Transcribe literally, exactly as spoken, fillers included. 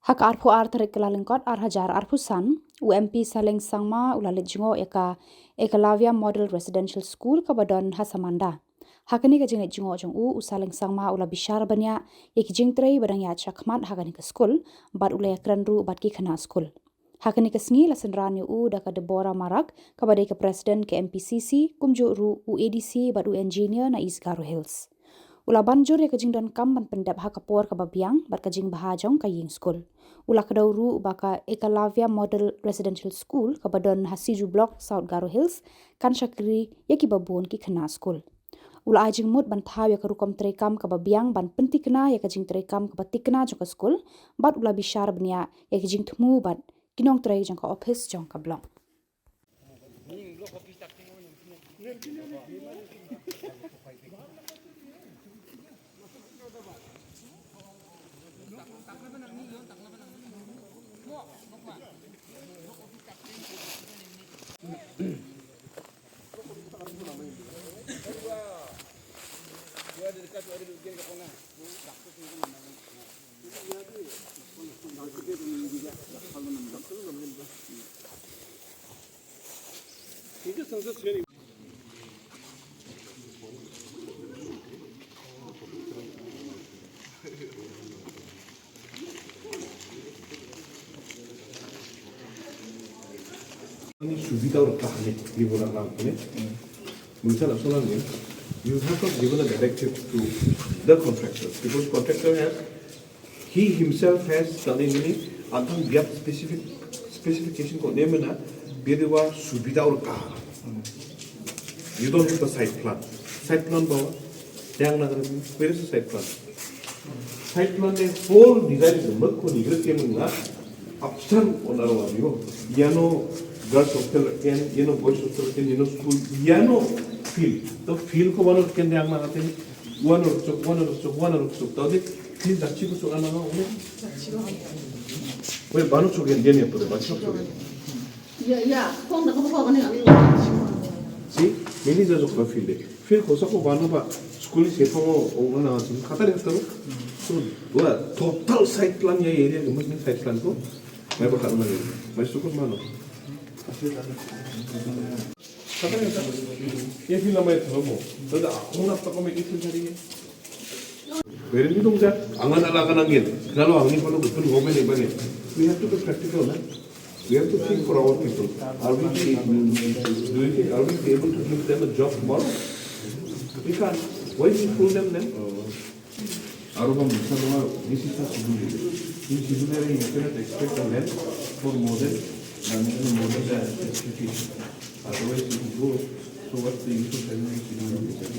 Ha ka arphew ar tarik Kyllalyngkot ar hajar arphew san, u M P Saleng Sangma u la leit jngoh ïa ka Ekalavya Model Residential School kaba don ha Samanda. Ha kane ka jingleit jngoh jong u, u Saleng Sangma u la bishar bniah ïa ki jingtrei ba dang ïaid shakhmat ha kane ka skul, bad u la ïakren ruh bad ki khynnah skul. Ha kane ka sngi la synran ïa u da ka Deborah Marak, kaba dei ka president ka M P C C, kumjuh ruh u A D C bad u engineer na East Garo Hills. U la ban jur ïa ka jingdonkam ban pyndep ha ka por kaba biang bad ka jingbha jong ka ïing skul. U la kdew ruh ba ka Ekalavya Model Residential School kaba don ha Siju Block, South Garo Hills, kan shakri ïa kiba bun ki khynnah skul. U la ai jingmut ban thaw ïa ka rukom treikam kaba biang ban pynthikna ïa ka jingtreikam kaba thikna jong ka skul, bad u la bishar bniah ïa ki jingthmu bad ki nongtrei jong ka ophis jong ka block. Ani subida aur kahani, ye bola na aapne. Mujhe na suna nahi. You have not given a directive to the contractor, because contractor has, he himself has done it. Ani atam biap specific specification ko ne mena, bia de wa subida aur kahani. You don't have a site plan. Site plan bawa, dang na kare, where is the site plan? Site plan ne whole design is mak ko nigre ke mena. Option on aro adio. Yano girls hostel ken, yano boys hostel ken, yano school, yano field. To field ko wano ken dang na kare. Wano chok, wano chok, wano chok. Tadi field dachi ko chok ana wano. Wei bano chok yan yan ya pura bano chok. Ya, ya, kong da kong kong ni. Si, mini ja jok ba field. Field ko sa ko bano ba school se ko o na si kata de to. So, dua total site plan ya area ko mini site plan ko. Mai ba kata mani. Mai sukut mano. Kata de to. Ye field na mai to mo. To da ko na ta ko mai field tadi. Wherein we don't get, angan ala kan angin. Kalau angin kalau betul, women even it. We have to be practical, na? We have to think for our people. Are we be, do you think, are we be able to give them a job tomorrow? We can't. Why do you pull them then? Aro bang bisa dong, this is a schedule. In schedule area, you cannot expect a land for more than, uh, more than the expectation. Otherwise, it will go. So what's the use of having a schedule?